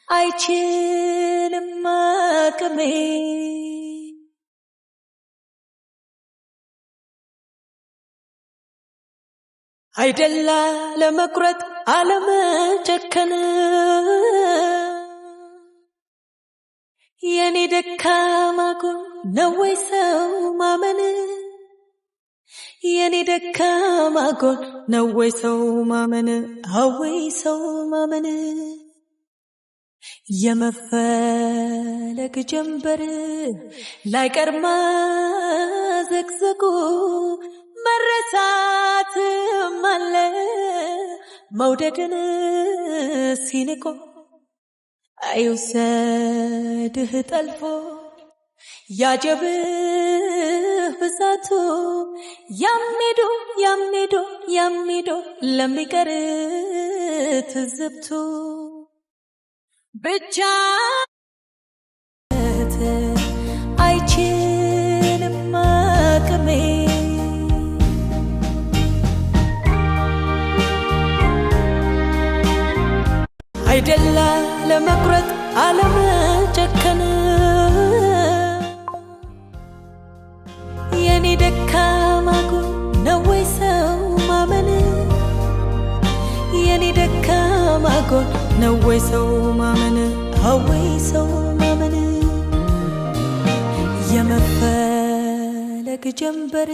አይችልም አቅሜ። አይደላ ለመቁረጥ አለመጨከን፣ የኔ ደካማ ጎን ነው ወይ ሰው ማመን? የኔ ደካማ ጎን ነው ወይ ሰው ማመን? አወይ ሰው ማመን። የመፈለግ ጀንበር ላይቀር ማዘግዘጉ፣ መረሳትም አለ መውደድን ሲንቆ። አይውሰድህ ጠልፎ ያጀብህ ብዛቱ፣ ያሜዶ ያሜዶ ያሜዶ ለሚቀር ትዝብቱ። ብቻ አይችልም አቅሜ። አይደላ ለመቁረጥ አለመጨከን፣ የኔ ደካማ ጎን ነው ወይ ሰው ማመን? የኔ ደካማ ጎን ነው ወይ ሰው ማመን? አወይ ሰው ማመን። የመፈለግ ጀንበር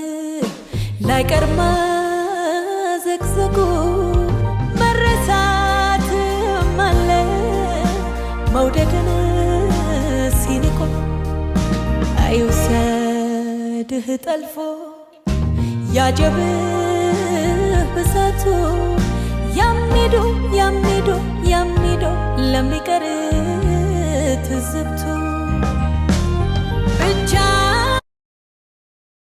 ላይቀር ማዘግዘጉ፣ መረሳትም አለ መውደድን ሲንቆ። አይውሰድህ ጠልፎ ያጀብህ ብዛቱ፣ ያሜዶ ያሜዶ ያሜዶ ለሚቀር ትዝብቱ።